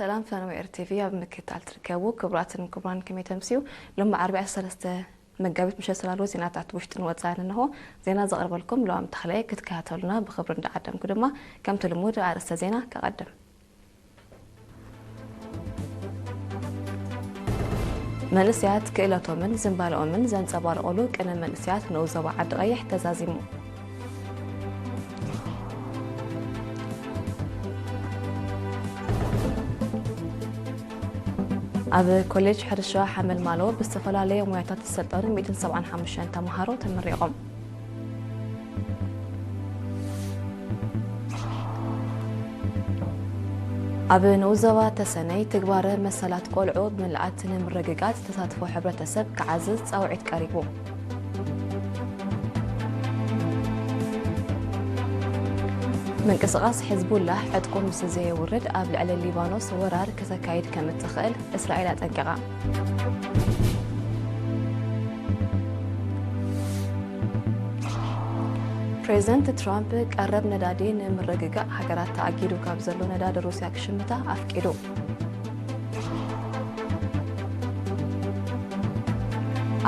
ሰላም ፈነወ ኤር ቲቪ ኣብ ምክትታል ትርከቡ ክቡራትን ክቡራን፣ ከመይ ተምስዩ? ሎሚ ዓርቢ ዓሰርተ ሰለስተ መጋቢት ምሸት ዝላሉ ዜናታት ውሽጥን ወጻእን እንሆ። ዜና ዘቕርበልኩም ለዋም ተኽለ፣ ክትከታተሉና ብኽብሪ እንዳዓደምኩ ድማ ከምቲ ልሙድ ኣርእስተ ዜና ከቐድም። መንእሰያት ክእለቶምን ዝንባለኦምን ዘንጸባርቑሉ ቅነ መንእሰያት ንኡስ ዞባ ዓዲ ቀይሕ ተዛዚሙ። ኣብ ኮሌጅ ሕርሻ ሓመልማሎ ብዝተፈላለየ ሞያታት ዝሰልጠኑ ሚእትን ሰብዓን ሓሙሽተን ተምሃሮ ተመሪቖም። ኣብ ንኡስ ዞባ ተሰነይ ትግባረ መሰላት ቆልዑ ብምልኣት ንምርግጋጽ ተሳትፎ ሕብረተሰብ ክዓዝዝ ጻውዒት ቀሪቡ። ምንቅስቓስ ሕዝቡላህ ዕጥቁ ምስ ዘየውርድ ኣብ ልዕሊ ሊባኖስ ወራር ከተካይድ ከም እትኽእል እስራኤል ኣጠንቂቓ። ፕሬዚደንት ትራምፕ ቀረብ ነዳዲ ንምርግጋእ ሃገራት ተኣጊዱ ካብ ዘሎ ነዳዲ ሩስያ ክሽምታ ኣፍቂዱ።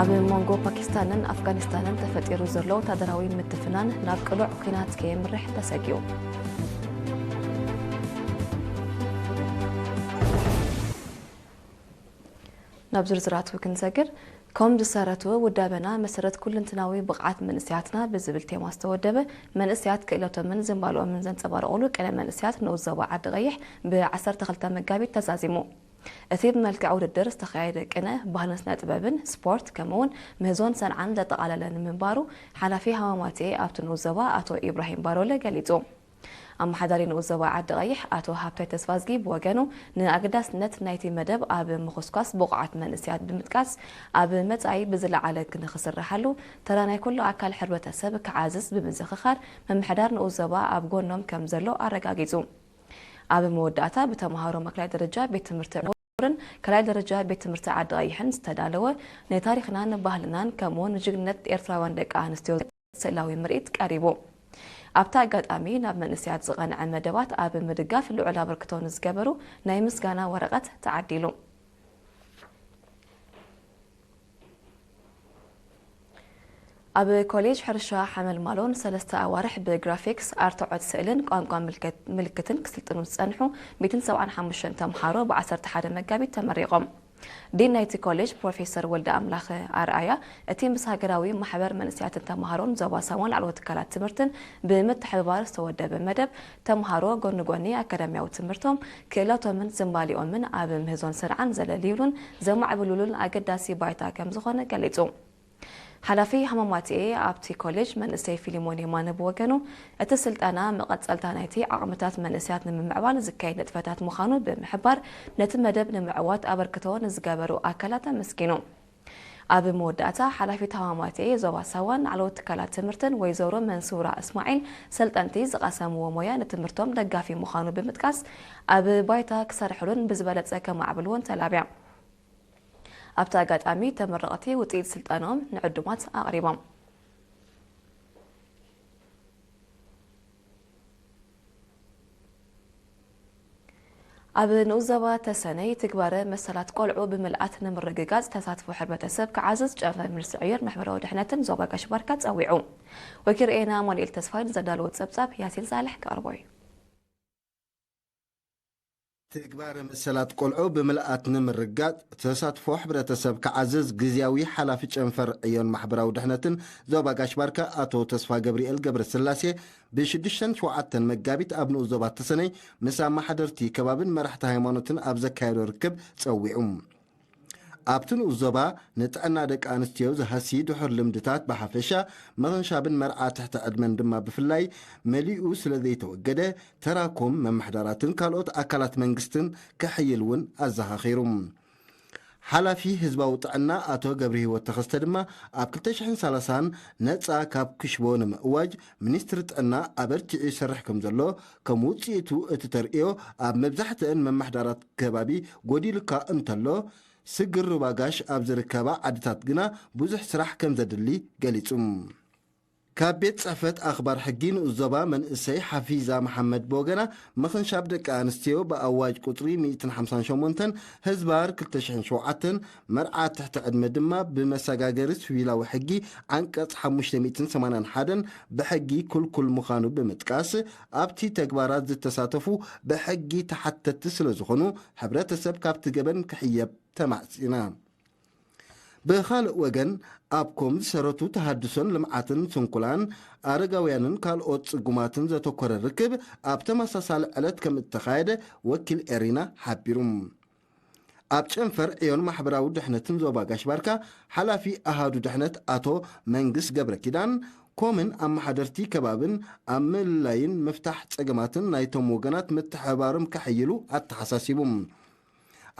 ኣብ መንጎ ፓኪስታንን ኣፍጋኒስታንን ተፈጢሩ ዘሎ ወታደራዊ ምትፍናን ናብ ቅሉዕ ኲናት ከየምርሕ ተሰጊኡ። ናብ ዝርዝራቱ ክንሰግር፣ ከም ዝሰረቱ ውዳበና መሰረት ኩልንትናዊ ብቕዓት መንእሰያትና ብዝብል ቴማ ዝተወደበ መንእሰያት ክእለቶምን ዝንባልኦምን ዘንጸባርቑሉ ቅነ መንእሰያት ንኡስ ዞባ ዓዲ ቀይሕ ብ ዓሰርተ ክልተ መጋቢት ተዛዚሙ። እቲ ብመልክዕ ውድድር ዝተኻየደ ቅነ ባህልን ስነ ጥበብን ስፖርት ከምኡውን ምህዞን ሰንዓን ዘጠቓለለ ንምንባሩ ሓላፊ ሃማማቴ ኣብቲ ንኡስ ዞባ ኣቶ ኢብራሂም ባሮለ ገሊጹ። ኣመሓዳሪ ንኡስ ዞባ ዓዲ ቀይሕ ኣቶ ሃብታይ ተስፋዝጊ ብወገኑ ንኣገዳስነት ናይቲ መደብ ኣብ ምኹስኳስ ብቑዓት መንእሰያት ብምጥቃስ ኣብ መጻኢ ብዝለዓለ ንኽስርሓሉ ተራ ናይ ኩሉ ኣካል ሕብረተሰብ ክዓዝዝ ብምዝኽኻር ምምሕዳር ንኡስ ዞባ ኣብ ጎኖም ከም ዘሎ ኣረጋጊጹ። ኣብ መወዳእታ ብተምሃሮ ማእከላይ ደረጃ ቤት ትምህርቲ ን ካልኣይ ደረጃ ቤት ትምህርቲ ዓዲ ቀይሕን ዝተዳለወ ናይ ታሪኽናን ባህልናን ከምኡውን ንጅግንነት ኤርትራውያን ደቂ ኣንስትዮ ስእላዊ ምርኢት ቀሪቡ። ኣብቲ ኣጋጣሚ ናብ መንእሰያት ዝቐንዐ መደባት ኣብ ምድጋፍ ልዑል ኣበርክቶ ንዝገበሩ ናይ ምስጋና ወረቐት ተዓዲሉ። ኣብ ኮሌጅ ሕርሻ ሓመልማሎ ንሰለስተ ኣዋርሕ ብግራፊክስ፣ ኣርትዖት ስእልን ቋንቋ ምልክት-፣ ምልክትን ክስልጥኑ ዝጸንሑ ሚእትን ሰብዓን ሓሙሽተን ተምሃሮ ብ ዓሰርተ ሓደ መጋቢት ተመሪቖም። ዲን ናይቲ ኮሌጅ ፕሮፌሰር ወልደ ኣምላኽ ኣርኣያ፣ እቲ ምስ ሃገራዊ ማሕበር መንእሰያትን ተምሃሮን ዞባ ሳዋን ላዕለዎት ትካላት ትምህርትን ብምትሕብባር ዝተወደበ መደብ፣ ተምሃሮ ጎኒ ጎኒ ኣካዳሚያዊ ትምህርቶም ክእለቶምን ዝንባሊኦምን ኣብ ምህዞን ስርዓን ዘለልዩሉን ዘማዕብሉሉን ኣገዳሲ ባይታ ከም ዝኾነ ገሊጹ። ሓላፊ ሃማማትኤ ኣብቲ ኮሌጅ መንእሰይ ፊሊሞን የማነ ብወገኑ፣ እቲ ስልጠና መቐጸልታ ናይቲ ዓቕምታት መንእሰያት ንምምዕባል ዝካየድ ንጥፈታት ምዃኑ ብምሕባር፣ ነቲ መደብ ንምዕዋት ኣበርክቶ ንዝገበሩ ኣካላት ኣመስጊኑ። ኣብ መወዳእታ፣ ሓላፊት ሃማማትኤ ዞባ ሳዋን ላዕለዎት ትካላት ትምህርትን ወይዘሮ መንሱራ እስማዒል፣ ሰልጠንቲ ዝቐሰምዎ ሞያ ንትምህርቶም ደጋፊ ምዃኑ ብምጥቃስ፣ ኣብ ባይታ ክሰርሕሉን ብዝበለጸ ከማዕብልዎን ተላብያ። ኣብቲ ኣጋጣሚ ተመረቕቲ ውፅኢት ስልጠንኦም ንዕዱማት ኣቕሪቦም። ኣብ ንኡስ ዞባ ተሰነይ ትግባረ መሰላት ቆልዑ ብምልኣት ንምርግጋፅ ተሳትፎ ሕብረተሰብ ክዓዝዝ ጨንፈር ሚኒስትሪ ዕዮን ማሕበራዊ ድሕነትን ዞባ ጋሽ ባርካ ፀዊዑ። ወኪል ርኤና ኣማኑኤል ተስፋይ ንዘዳለዎ ፀብፃብ ያሲን ሳልሕ ክቐርቦ እዩ። ትግባረ መሰላት ቆልዑ ብምልኣት ንምርጋጽ ተሳትፎ ሕብረተሰብ ክዓዝዝ ግዝያዊ ሓላፊ ጨንፈር ዕዮን ማሕበራዊ ድሕነትን ዞባ ጋሽ ባርካ ኣቶ ተስፋ ገብርኤል ገብረስላሴ ብሽዱሽተን ሸውዓተን መጋቢት ኣብ ንኡስ ዞባ ተሰነይ ምስ ኣመሓደርቲ ከባብን መራሕቲ ሃይማኖትን ኣብ ዘካየዶ ርክብ ጸዊዑ። ኣብቲ ንኡስ ዞባ ንጥዕና ደቂ ኣንስትዮ ዝሃሲ ድሑር ልምድታት ብሓፈሻ፣ ምኽንሻብን መርዓ ትሕቲ ዕድመን ድማ ብፍላይ መሊኡ ስለ ዘይተወገደ፣ ተራኩም መምሕዳራትን ካልኦት ኣካላት መንግስትን ክሕይል እውን ኣዘኻኺሩ። ሓላፊ ህዝባዊ ጥዕና ኣቶ ገብረሂወት ተኸስተ ድማ፣ ኣብ ክልተ ሽሕን ሰላሳን ነጻ ካብ ክሽቦ ንምእዋጅ ሚኒስትሪ ጥዕና ኣበርቲዑ ይሰርሕ ከም ዘሎ፣ ከም ውጽኢቱ እቲ ተርእዮ ኣብ መብዛሕትአን መማሕዳራት ከባቢ ጎዲሉካ እንተሎ፣ ስግር ሩባ ጋሽ ኣብ ዝርከባ ዓድታት ግና ብዙሕ ስራሕ ከም ዘድሊ ገሊጹ። ካብ ቤት ጽሕፈት ኣኽባር ሕጊ ንኡስ ዞባ መንእሰይ ሓፊዛ መሓመድ ብወገና፣ ምኽንሻብ ደቂ ኣንስትዮ ብኣዋጅ ቁጽሪ ሚእትን ሓምሳን ሸሞንተን ህዝባር ክልተ ሽሕን ሸውዓተን፣ መርዓ ትሕቲ ዕድመ ድማ ብመሰጋገሪ ስቪላዊ ሕጊ ዓንቀጽ ሓሙሽተ ሚእትን ሰማንያን ሓደን ብሕጊ ክልኩል ምዃኑ ብምጥቃስ፣ ኣብቲ ተግባራት ዝተሳተፉ ብሕጊ ተሓተትቲ ስለ ዝኾኑ፣ ሕብረተሰብ ካብቲ ገበን ክሕየብ ተማዕጺና። ብኻልእ ወገን፣ ኣብ ኮም ዝሰረቱ ተሃድሶን ልምዓትን ስንኩላን ኣረጋውያንን ካልኦት ጽጉማትን ዘተኮረ ርክብ ኣብ ተመሳሳሊ ዕለት ከም እተኻየደ ወኪል ኤሪና ሓቢሩ። ኣብ ጨንፈር ዕዮን ማሕበራዊ ድሕነትን ዞባ ጋሽ ባርካ ሓላፊ ኣሃዱ ድሕነት ኣቶ መንግስ ገብረ ኪዳን፣ ኮምን ኣመሓደርቲ ከባብን ኣብ ምልላይን ምፍታሕ ጸገማትን ናይቶም ወገናት ምትሕብባሮም ከሐይሉ ኣተሓሳሲቡ።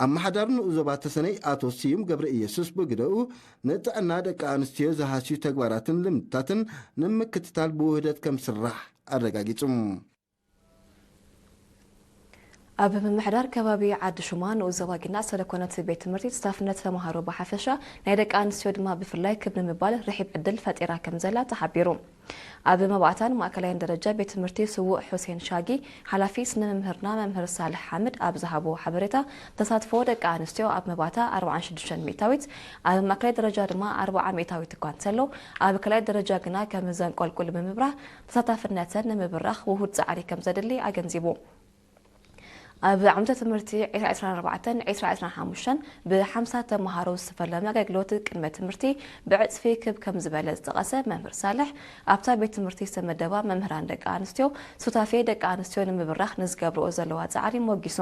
ኣመሓዳሪ ንኡስ ዞባ ተሰነይ ኣቶ ስዩም ገብረ ኢየሱስ ብግደኡ፣ ንጥዕና ደቂ ኣንስትዮ ዝሃስዩ ተግባራትን ልምድታትን ንምክትታል ብውህደት ከም ስራሕ ኣረጋጊጹ። ኣብ ምምሕዳር ከባቢ ዓዲ ሹማ ንኡስ ዞባ ጊንዳዕ ሰለኮነት ቤት ትምህርቲ ተሳትፍነት ተምሃሮ ብሓፈሻ ናይ ደቂ ኣንስትዮ ድማ ብፍላይ ክብ ንምባል ርሒብ ዕድል ፈጢራ ከም ዘላ ተሓቢሩ። ኣብ መባእታን ማእከላይን ደረጃ ቤት ትምህርቲ ስዉእ ሑሴን ሻጊ፣ ሓላፊ ስነ መምህርና መምህር ሳልሕ ሓምድ ኣብ ዝሃቦ ሓበሬታ፣ ተሳትፎ ደቂ ኣንስትዮ ኣብ መባእታ ኣርባዓን ሽዱሽተን ሚእታዊት፣ ኣብ ማእከላይ ደረጃ ድማ ኣርብዓ ሚእታዊት እኳ እንተሎ፣ ኣብ ካልኣይ ደረጃ ግና ከም ዘንቆልቁል ብምብራህ፣ ተሳታፍነተን ንምብራኽ ውሁድ ጻዕሪ ከም ዘድሊ ኣገንዚቡ። ኣብ ዓመተ ትምህርቲ ዕስራ ዕስራን ኣርባዕተን ዕስራ ዕስራን ሓሙሽተን ብሓምሳ ተምሃሮ ዝተፈለመ ኣገልግሎት ቅድመ ትምህርቲ ብዕጽፊ ክብ ከም ዝበለ ዝጠቐሰ መምህር ሳልሕ፣ ኣብታ ቤት ትምህርቲ ዝተመደባ መምህራን ደቂ ኣንስትዮ ሱታፌ ደቂ ኣንስትዮ ንምብራኽ ንዝገብርኦ ዘለዋ ጻዕሪ ሞጊሱ።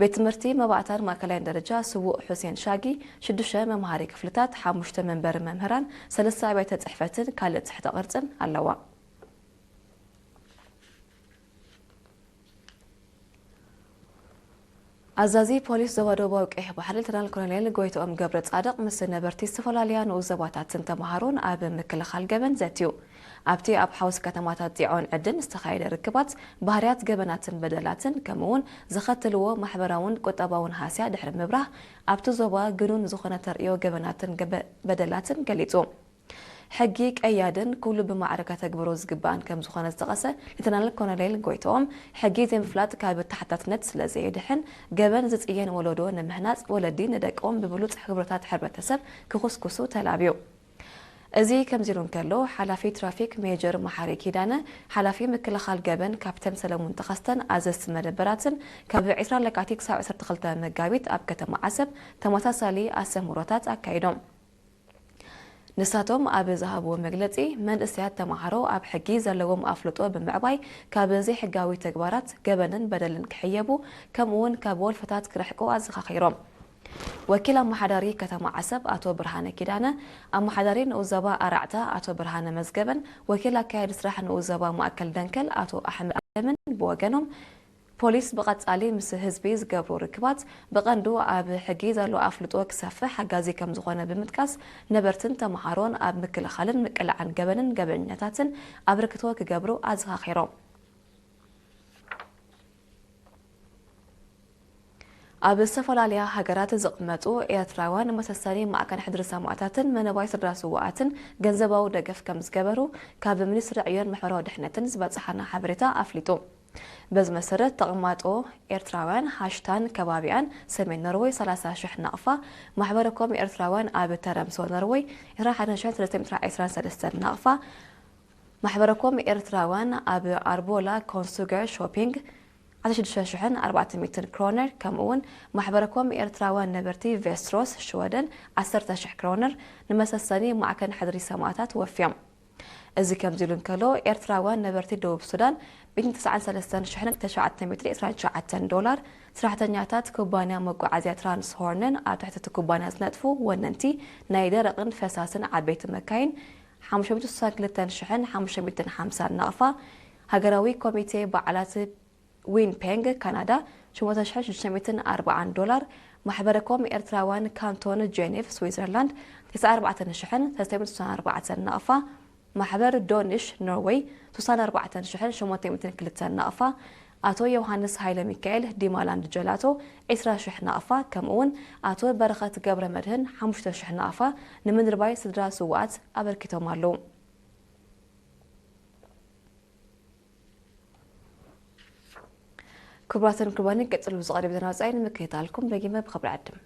ቤት ትምህርቲ መባእታን ማእከላይን ደረጃ ስዉእ ሑሴን ሻጊ ሽዱሽተ መምሃሪ ክፍልታት፣ ሓሙሽተ መንበሪ መምህራን፣ ሰለስተ ኣብያተ ጽሕፈትን ካልእ ትሕተ ቅርጽን ኣለዋ። ኣዛዚ ፖሊስ ዞባ ደቡባዊ ቀይሕ ባሕሪ ሌተናል ኮሎኔል ጎይትኦም ገብረ ጻድቕ ምስ ነበርቲ ዝተፈላለያ ንኡስ ዞባታትን ተምሃሮን ኣብ ምክልኻል ገበን ዘትዩ። ኣብቲ ኣብ ሓውስ ከተማታት ጢዖን ዕድን ዝተኻየደ ርክባት፣ ባህርያት ገበናትን በደላትን ከምኡውን ዘኸትልዎ ማሕበራውን ቁጠባውን ሃስያ ድሕሪ ምብራህ፣ ኣብቲ ዞባ ግኑን ዝኾነ ተርእዮ ገበናትን ገበ-፣ በደላትን ገሊጹ። ሕጊ ቀያድን ኩሉ ብማዕረ ከተግብሮ ዝግባእን ከም ዝኾነ ዝጠቐሰ ሌተናል ኮሎኔል ጎይትኦም፣ ሕጊ ዘይምፍላጥ ካብ ተሓታትነት ስለ ዘየድሕን፣ ገበን ዝጽየን ወለዶ ንምህናጽ ወለዲ ንደቆም ብብሉጽ ክብርታት ሕብረተሰብ ክኹስኩሱ ተላብዩ። እዚ ከምዚ ኢሉ እንከሎ፣ ሓላፊ ትራፊክ ሜጀር መሓሪ ኪዳነ፣ ሓላፊ ምክልኻል ገበን ካፕተን ሰለሙን ተኸስተን ኣዘዝቲ መደበራትን ካብ ዕስራ ለካቲት ክሳብ ዕስራን ክልተን መጋቢት ኣብ ከተማ ዓሰብ ተመሳሳሊ ኣስተምህሮታት ኣካይዶም። ንሳቶም ኣብ ዝሃብዎ መግለጺ፣ መንእሰያት ተማሃሮ ኣብ ሕጊ ዘለዎም ኣፍልጦ ብምዕባይ ካብ ዘይሕጋዊ ተግባራት፣ ገበንን በደልን ክሕየቡ፣ ከምኡውን ካብ ወልፍታት ክርሕቁ ኣዘኻኺሮም። ወኪል ኣመሓዳሪ ከተማ ዓሰብ ኣቶ ብርሃነ ኪዳነ፣ ኣመሓዳሪ ንኡስ ዞባ ኣራዕታ ኣቶ ብርሃነ መዝገበን ወኪል ኣካያዲ ስራሕ ንኡስ ዞባ ማእከል ደንከል ኣቶ ኣሕመድ ኣለምን ብወገኖም፣ ፖሊስ ብቐጻሊ ምስ ህዝቢ ዝገብሮ ርክባት ብቐንዱ ኣብ ሕጊ ዘሎ ኣፍልጦ ክሰፍሕ ሓጋዚ ከም ዝኾነ ብምጥቃስ፣ ነበርትን ተመሃሮን ኣብ ምክልኻልን ምቅላዕን ገበንን ገበነኛታትን ኣበርክቶ ክገብሩ ኣዘኻኺሮም። ኣብ ዝተፈላለያ ሃገራት ዝቕመጡ ኤርትራውያን መሰሰኒ ማዕከን ሕድሪ ሰማእታትን መነባይ ስድራ ስውኣትን ገንዘባዊ ደገፍ ከም ዝገበሩ ካብ ሚኒስትሪ ዕዮን ማሕበራዊ ድሕነትን ዝበጽሓና ሓበሬታ ኣፍሊጡ። በዚ መሰረት፣ ተቐማጦ ኤርትራውያን ሃሽታን ከባቢኣን ሰሜን ኖርወይ ሰላሳ ሽሕ ናቕፋ፣ ማሕበረኮም ኤርትራውያን ኣብ ተረምሶ ኖርወይ ዕስራን ሓደን ሽሕን ሰለስተ ሚእትን ዕስራን ሰለስተን ናቕፋ፣ ማሕበረኮም ኤርትራውያን ኣብ ኣርቦላ ኮንሱገር ሾፒንግ ዓሰርተ ሽዱሽተ ሽሕን ኣርባዕተ ሚእትን ክሮነር፣ ከምኡውን ማሕበረኮም ኤርትራውያን ነበርቲ ቬስትሮስ ሽወደን ዓሰርተ ሽሕ ክሮነር ንመሰሰኒ ማዕከን ሕድሪ ሰማእታት ወፍዮም። እዚ ከምዚ ኢሉ እንከሎ፣ ኤርትራውያን ነበርቲ ደቡብ ሱዳን ሚእትን ተስዓን ሰለስተን ሽሕን ተሽዓተ ሚእትን ዕስራን ትሽዓተን ዶላር፣ ሰራሕተኛታት ኩባንያ መጓዓዝያ ትራንስሆርንን ኣብ ትሕቲ እቲ ኩባንያ ዝነጥፉ ወነንቲ ናይ ደረቕን ፈሳስን ዓበይቲ መካይን ሓሙሽተ ሚእትን ስሳን ክልተን ሽሕን ሓሙሽተ ሚእትን ሓምሳን ናቕፋ፣ ሃገራዊ ኮሚቴ በዓላት ዊንፔንግ ካናዳ ሸሞንተ ሽሕን ሽዱሽተ ሚእትን ኣርባዓን ዶላር፣ ማሕበረኮም ኤርትራውያን ካንቶን ጄኔቭ ስዊዘርላንድ ተስዓን ኣርባዕተን ሽሕን ሰለስተ ሚእትን ስሳን ኣርባዕተን ናቕፋ፣ ማሕበር ዶኒሽ ኖርወይ ስሳን ኣርባዕተን ሽሕን ሸሞንተ ሚእትን ክልተን ናቕፋ፣ ኣቶ ዮሃንስ ሃይለ ሚካኤል ዲማላንድ ጀላቶ ዕስራ ሽሕ ናቕፋ፣ ከምኡውን ኣቶ በረኸት ገብረ መድህን ሓሙሽተ ሽሕ ናቕፋ ንምንርባይ ስድራ ስውኣት ኣበርኪቶም ኣለዉ። ክቡራትን ክቡራንን፣ ቀጽሉ ዝቐርብ ዜና ወጻኢ ንምክትታልኩም ደጊመ ብኽብሪ ዕድም።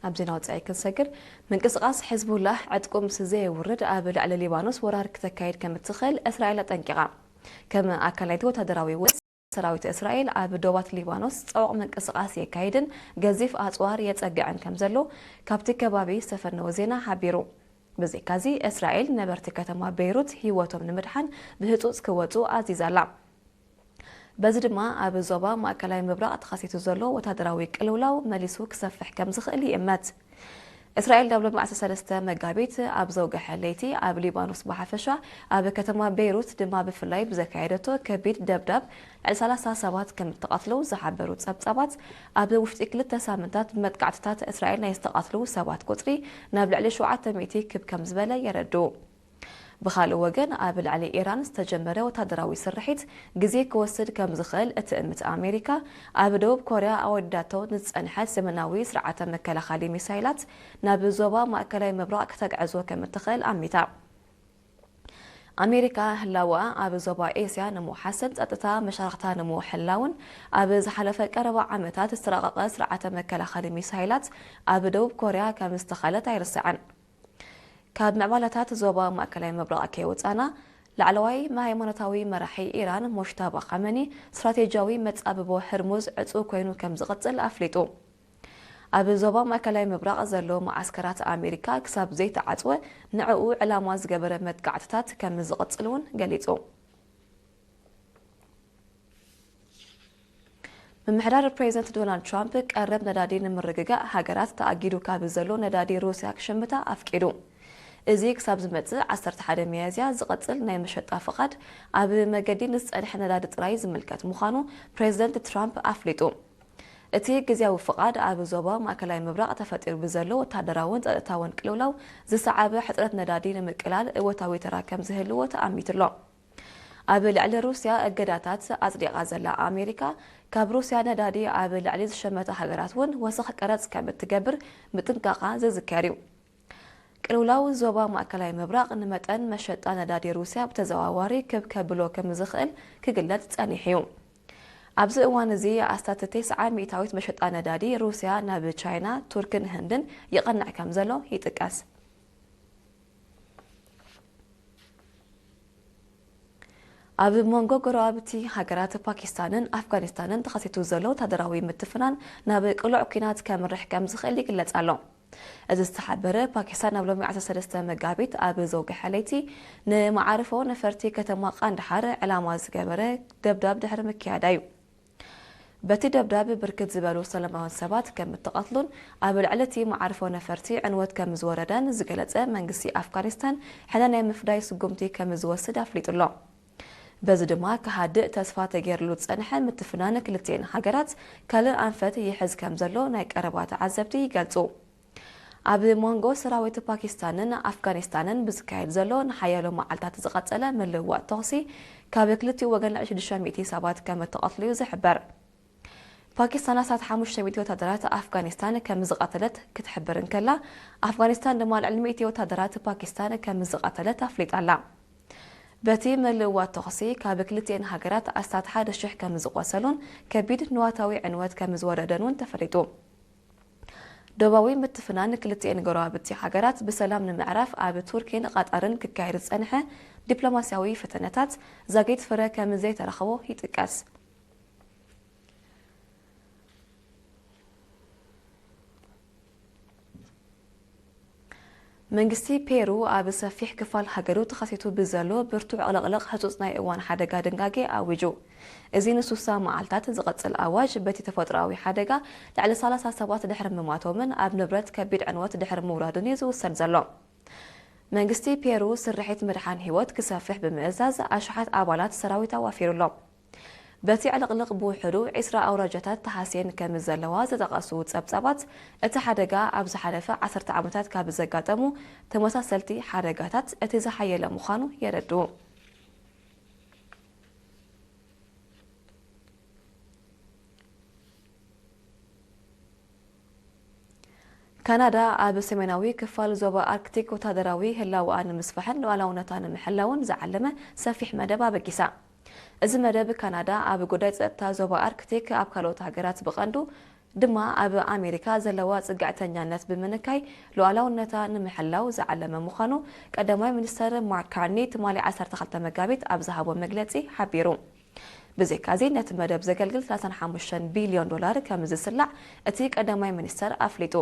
ኣብ ዜና ወጻኢ ክንሰግር፣ ምንቅስቓስ ሕዝቡላህ ዕጥቁ ምስ ዘየውርድ ኣብ ልዕሊ ሊባኖስ ወራር ክተካይድ ከም እትኽእል እስራኤል ኣጠንቂቓ። ከም ኣካል ናይቲ ወታደራዊ ውስ ሰራዊት እስራኤል ኣብ ዶባት ሊባኖስ ጸውቕ ምንቅስቓስ የካይድን ገዚፍ ኣጽዋር የጸግዕን ከም ዘሎ ካብቲ ከባቢ ዝተፈነወ ዜና ሓቢሩ። ብዘይካዚ እስራኤል ነበርቲ ከተማ ቤይሩት ህይወቶም ንምድሓን ብህጹጽ ክወጹ ኣዚዛ ኣላ። በዚ ድማ ኣብ ዞባ ማእከላይ ምብራቕ ተኸሲቱ ዘሎ ወታደራዊ ቅልውላው መሊሱ ክሰፍሕ ከም ዝኽእል ይእመት። እስራኤል ናብ ሎሚ ዓሰርተ ሰለስተ መጋቢት ኣብ ዘውግሐ ለይቲ ኣብ ሊባኖስ ብሓፈሻ ኣብ ከተማ ቤይሩት ድማ ብፍላይ ብዘካየደቶ ከቢድ ደብዳብ ልዕሊ ሰላሳ ሰባት ከም እተቐትሉ ዝሓበሩ ጸብጻባት፣ ኣብ ውሽጢ ክልተ ሳምንታት ብመጥቃዕትታት እስራኤል ናይ ዝተቐትሉ ሰባት ቁጽሪ ናብ ልዕሊ ሸውዓተ ሚእቲ ክብ ከም ዝበለ የረድኡ። ብኻልእ ወገን፣ ኣብ ልዕሊ ኢራን ዝተጀመረ ወታደራዊ ስርሒት ግዜ ክወስድ ከም ዝኽእል እትእምት ኣሜሪካ፣ ኣብ ደቡብ ኮርያ ኣወዲዳቶ ንዝጸንሐት ዘመናዊ ስርዓተ መከላኸሊ ሚሳይላት ናብ ዞባ ማእከላይ ምብራቕ ክተግዕዞ ከም እትኽእል ኣሚታ። ኣሜሪካ ህላወኣ ኣብ ዞባ ኤስያ ንምውሓስን ጸጥታ መሻርኽታ ንምውሕላውን ኣብ ዝሓለፈ ቀረባ ዓመታት ዝተራቐቐ ስርዓተ መከላኸሊ ሚሳይላት ኣብ ደቡብ ኮርያ ከም ዝተኸለት ኣይርስዕን። ካብ ምዕባለታት ዞባ ማእከላይ ምብራቕ ከይወጻና፣ ላዕለዋይ ሃይማኖታዊ መራሒ ኢራን ሞሽታባ ኻመኒ ስትራቴጂያዊ መጻብቦ ህርሙዝ ዕጹው ኮይኑ ከም ዝቕጽል ኣፍሊጡ። ኣብ ዞባ ማእከላይ ምብራቕ ዘሎ መዓስከራት ኣሜሪካ ክሳብ ዘይተዓጽወ ንዕኡ ዕላማ ዝገበረ መጥቃዕትታት ከም ዝቕጽል እውን ገሊጹ። ምምሕዳር ፕሬዚደንት ዶናልድ ትራምፕ ቀረብ ነዳዲ ንምርግጋእ ሃገራት ተኣጊዱ ካብ ዘሎ ነዳዲ ሩስያ ክሽምታ ኣፍቂዱ። እዚ ክሳብ ዝመጽእ ዓሰርተ ሓደ ሚያዝያ ዝቐጽል ናይ መሸጣ ፍቓድ ኣብ መገዲ ንዝጸንሐ ነዳዲ ጥራይ ዝምልከት ምዃኑ ፕሬዚደንት ትራምፕ ኣፍሊጡ። እቲ ግዝያዊ ፍቓድ ኣብ ዞባ ማእከላይ ምብራቕ ተፈጢሩ ብዘሎ ወታደራውን ጸጥታውን ቅልውላው ዝሰዓበ ሕጽረት ነዳዲ ንምቅላል እወታዊ ተራ ከም ዝህልዎ ተኣሚቱ ኣሎ። ኣብ ልዕሊ ሩስያ እገዳታት ኣጽዲቓ ዘላ ኣሜሪካ፣ ካብ ሩስያ ነዳዲ ኣብ ልዕሊ ዝሸመታ ሃገራት እውን ወሰኽ ቀረጽ ከም እትገብር ምጥንቃቓ ዝዝከር እዩ። ቅልውላው ዞባ ማእከላይ ምብራቕ ንመጠን መሸጣ ነዳዲ ሩስያ ብተዘዋዋሪ ክብ ከብሎ ከም ዝኽእል ክግለጽ ጸኒሑ እዩ። ኣብዚ እዋን እዚ ኣስታት ተስዓ ሚእታዊት መሸጣ ነዳዲ ሩስያ ናብ ቻይና፣ ቱርክን ህንድን ይቐንዕ ከም ዘሎ ይጥቀስ። ኣብ መንጎ ጎረባብቲ ሃገራት ፓኪስታንን ኣፍጋኒስታንን ተኸሲቱ ዘሎ ወታደራዊ ምትፍናን ናብ ቅሉዕ ኲናት ከምርሕ ከም ዝኽእል ይግለጽ ኣሎ። እዚ ዝተሓበረ ፓኪስታን ኣብ ሎሚ ዓሰርተ ሰለስተ መጋቢት ኣብ ዘውግሐ ለይቲ ንመዓርፎ ነፈርቲ ከተማ ቃንዳሃር ዕላማ ዝገበረ ደብዳብ ድሕሪ ምክያዳ እዩ። በቲ ደብዳብ ብርክት ዝበሉ ሰላማውያን ሰባት ከም እተቐትሉን ኣብ ልዕሊ እቲ መዓርፎ ነፈርቲ ዕንወት ከም ዝወረደን ዝገለጸ መንግስቲ ኣፍጋኒስታን ሕነ ናይ ምፍዳይ ስጉምቲ ከም ዝወስድ ኣፍሊጡ ኣሎ። በዚ ድማ ክሃድእ ተስፋ ተገይርሉ ዝጸንሐ ምትፍናን ክልቲኤን ሃገራት ካልእ ኣንፈት ይሕዝ ከም ዘሎ ናይ ቀረባ ተዓዘብቲ ይገልጹ። ኣብ መንጎ ሰራዊት ፓኪስታንን ኣፍጋኒስታንን ብዝካየድ ዘሎ ንሓያሎ መዓልታት ዝቐጸለ ምልውዋጥ ተኹሲ ካብ ክልቲኡ ወገን ልዕሊ ሽዱሽተ ሚእቲ ሰባት ከም እተቐትሉ እዩ ዝሕበር። ፓኪስታን ኣስታት ሓሙሽተ ሚእቲ ወታደራት ኣፍጋኒስታን ከም ዝቐተለት ክትሕብር እንከላ፣ ኣፍጋኒስታን ድማ ልዕሊ ሚእቲ ወታደራት ፓኪስታን ከም ዝቐተለት ኣፍሊጣ ኣላ። በቲ ምልውዋጥ ተኹሲ ካብ ክልቲኤን ሃገራት ኣስታት ሓደ ሽሕ ከም ዝቖሰሉን ከቢድ ንዋታዊ ዕንወት ከም ዝወረደን እውን ተፈሊጡ። ዶባዊ ምትፍናን ክልቲኤን ጎረባብቲ ሃገራት ብሰላም ንምዕራፍ ኣብ ቱርኪን ቐጠርን ክካየድ ዝጸንሐ ዲፕሎማስያዊ ፈተነታት ዛጊት ፍረ ከም ዘይተረኸቦ ይጥቀስ። መንግስቲ ፔሩ ኣብ ሰፊሕ ክፋል ሃገሩ ተኸሲቱ ብዘሎ ብርቱዕ ዕልቕልቕ ህጹጽ ናይ እዋን ሓደጋ ድንጋጌ ኣዊጁ። እዚ ንሱሳ መዓልታት ዝቐጽል ኣዋጅ በቲ ተፈጥሮኣዊ ሓደጋ ልዕሊ ሰላሳ ሰባት ድሕሪ ምማቶምን ኣብ ንብረት ከቢድ ዕንወት ድሕሪ ምውራዱን እዩ ዝውሰን ዘሎ። መንግስቲ ፔሩ ስርሒት ምድሓን ህይወት ክሰፍሕ ብምእዛዝ ኣሽሓት ኣባላት ሰራዊት ኣዋፊሩ ኣሎ። በቲ ዕልቕልቕ ብውሕዱ ዒስራ ኣውራጃታት ተሃስየን ከም ዘለዋ ዝጠቐሱ ጸብጻባት፣ እቲ ሓደጋ ኣብ ዝሓለፈ ዓሰርተ ዓመታት ካብ ዘጋጠሙ ተመሳሰልቲ ሓደጋታት እቲ ዝሓየለ ምዃኑ የረድኡ። ካናዳ ኣብ ሰሜናዊ ክፋል ዞባ ኣርክቲክ ወታደራዊ ህላወኣ ንምስፋሕን ሉዓላውነታ ንምሕላውን ዝዓለመ ሰፊሕ መደብ ኣበጊሳ። እዚ መደብ ካናዳ ኣብ ጉዳይ ጸጥታ ዞባ ኣርክቲክ ኣብ ካልኦት ሃገራት ብቐንዱ ድማ ኣብ ኣሜሪካ ዘለዋ ጽግዕተኛነት ብምንካይ ሉዓላውነታ ንምሕላው ዝዓለመ ምዃኑ ቀዳማይ ሚኒስተር ማርክ ካርኒ ትማሊ ዓሰርተ ክልተ መጋቢት ኣብ ዝሃቦ መግለጺ ሓቢሩ። ብዘይካዚ ነቲ መደብ ዘገልግል ሰላሳ ሓሙሽተ ቢልዮን ዶላር ከም ዝስላዕ እቲ ቀዳማይ ሚኒስተር ኣፍሊጡ።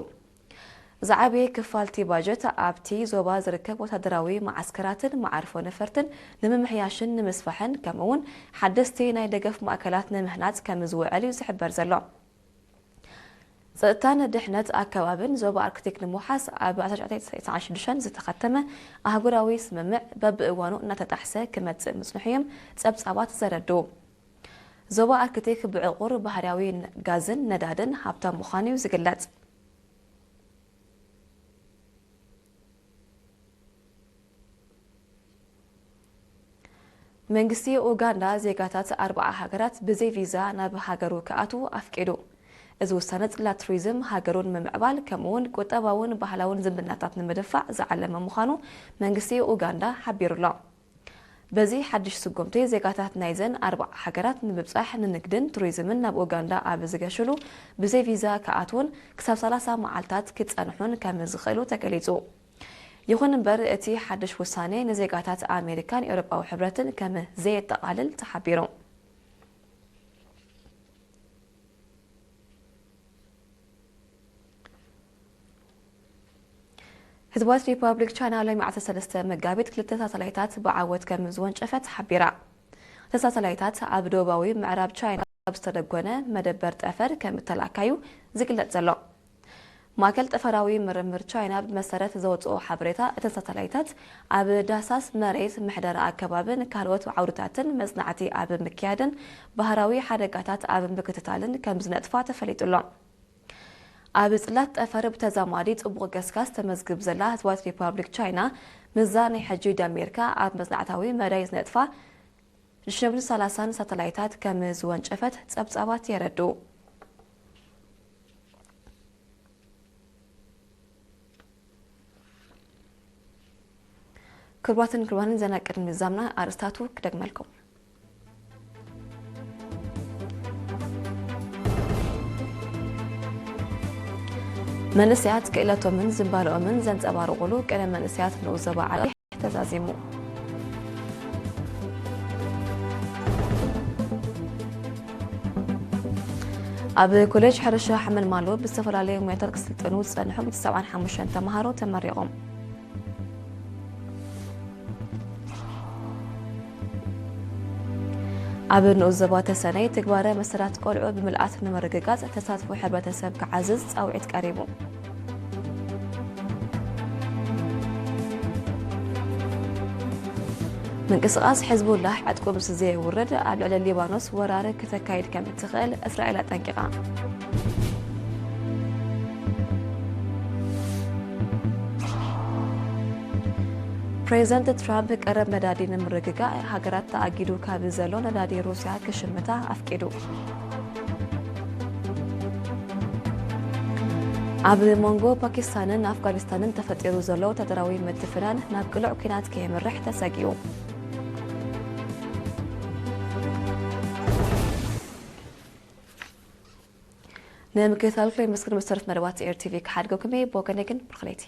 ዝዓበየ ክፋል እቲ ባጀት ኣብቲ ዞባ ዝርከብ ወታደራዊ መዓስከራትን መዓርፎ ነፈርትን ንምምሕያሽን ንምስፋሕን ከምኡውን ሓደስቲ ናይ ደገፍ ማእከላት ንምህናጽ ከም ዝውዕል እዩ ዝሕበር ዘሎ። ጸጥታን ድሕነት ኣከባብን ዞባ ኣርክቲክ ንምውሓስ ኣብ ኣስራ ትሽዓተ ተስዓን ሽዱሽተን ዝተኸተመ ኣህጉራዊ ስምምዕ በብእዋኑ እናተጣሕሰ ክመጽእ ምጽንሑ እዮም ጸብጻባት ዘረድኡ። ዞባ ኣርክቲክ ብዕቑር ባህርያዊ ጋዝን ነዳድን ሃብታም ምዃኑ እዩ ዝግለጽ። መንግስቲ ኡጋንዳ ዜጋታት ኣርባዓ ሃገራት ብዘይ ቪዛ ናብ ሃገሩ ክኣትዉ ኣፍቂዱ። እዚ ውሳነ ጽላት ቱሪዝም ሃገሩን ንምምዕባል ከምኡውን ቁጠባውን ባህላውን ዝምድናታት ንምድፋዕ ዝዓለመ ምዃኑ መንግስቲ ኡጋንዳ ሓቢሩ ኣሎ። በዚ ሓድሽ ስጉምቲ ዜጋታት ናይዘን ኣርባዓ ሃገራት ንምብጻሕ ንንግድን ቱሪዝምን ናብ ኡጋንዳ ኣብ ዝገሽሉ ብዘይ ቪዛ ክኣትዉን ክሳብ ሰላሳ መዓልታት ክጸንሑን ከም ዝኽእሉ ተገሊጹ። ይኹን እምበር እቲ ሓድሽ ውሳኔ ንዜጋታት ኣሜሪካን ኤውሮጳዊ ሕብረትን ከም ዘየጠቓልል ተሓቢሩ። ህዝባዊት ሪፓብሊክ ቻይና ሎሚ ዓሰርተ ሰለስተ መጋቢት ክልተ ሳተላይታት ብዓወት ከም ዝወንጨፈት ሓቢራ። እተን ሳተላይታት ኣብ ደቡባዊ ምዕራብ ቻይና ኣብ ዝተደጎነ መደበር ጠፈር ከም እተላእካዩ ዝግለጽ ዘሎ። ማእከል ጠፈራዊ ምርምር ቻይና ብመሰረት ዘውጽኦ ሓበሬታ፣ እተን ሳተላይታት ኣብ ዳህሳስ መሬት፣ ምሕደራ ኣከባብን ካልኦት ዓውድታትን መጽናዕቲ ኣብ ምክያድን ባህራዊ ሓደጋታት ኣብ ምክትታልን ከም ዝነጥፋ ተፈሊጡ ኣሎ። ኣብ ጽላት ጠፈር ብተዛማዲ ጽቡቕ ገስጋስ ተመዝግብ ዘላ ህዝባዊት ሪፓብሊክ ቻይና፣ ምስዛ ናይ ሕጂ ዳሜርካ ኣብ መጽናዕታዊ መዳይ ዝነጥፋ ሽዱሽተ ሚእትን ሰላሳን ሳተላይታት ከም ዝወንጨፈት ጸብጻባት የረድኡ። ክቡራትን ክቡራንን፣ ዜና ቅድሚ ምዛምና ኣርእስታቱ ክደግመልኩም። መንእሰያት ክእለቶምን ዝንባለኦምን ዘንጸባርቑሉ ቅነ መንእሰያት ንኡስ ዞባ ዓዲ ተዛዚሙ። ኣብ ኮሌጅ ሕርሻ ሓመልማሎ ብዝተፈላለየ ሞያታት ክስልጠኑ ዝጸንሑ ሚእቲ ሰብዓን ሓሙሽተን ተምሃሮ ተመሪቖም። ኣብ ንኡስ ዞባ ተሰነይ ትግባረ መሰላት ቆልዑ ብምልኣት ንምርግጋጽ ተሳትፎ ሕብረተሰብ ክዓዝዝ ጻውዒት ቀሪቡ። ምንቅስቓስ ሕዝቡላህ ዕጥቁ ምስ ዘየውርድ ኣብ ልዕሊ ሊባኖስ ወራር ክተካይድ ከም እትኽእል እስራኤል ኣጠንቂቓ። ፕሬዚደንት ትራምፕ ቀረብ ነዳዲ ንምርግጋእ ሃገራት ተኣጊዱ ካብ ዘሎ ነዳዲ ሩስያ ክሽምታ ኣፍቂዱ። ኣብ መንጎ ፓኪስታንን ኣፍጋኒስታንን ተፈጢሩ ዘሎ ወታደራዊ ምትፍናን ናብ ቅሉዕ ኲናት ከየምርሕ ተሰጊኡ። ንምክትታልኩም የመስግን። መሰረት መደባት ኤር ቲቪ ክሓድገኩም እየ። ብወገነይ ግን ብሩኽ ለይቲ።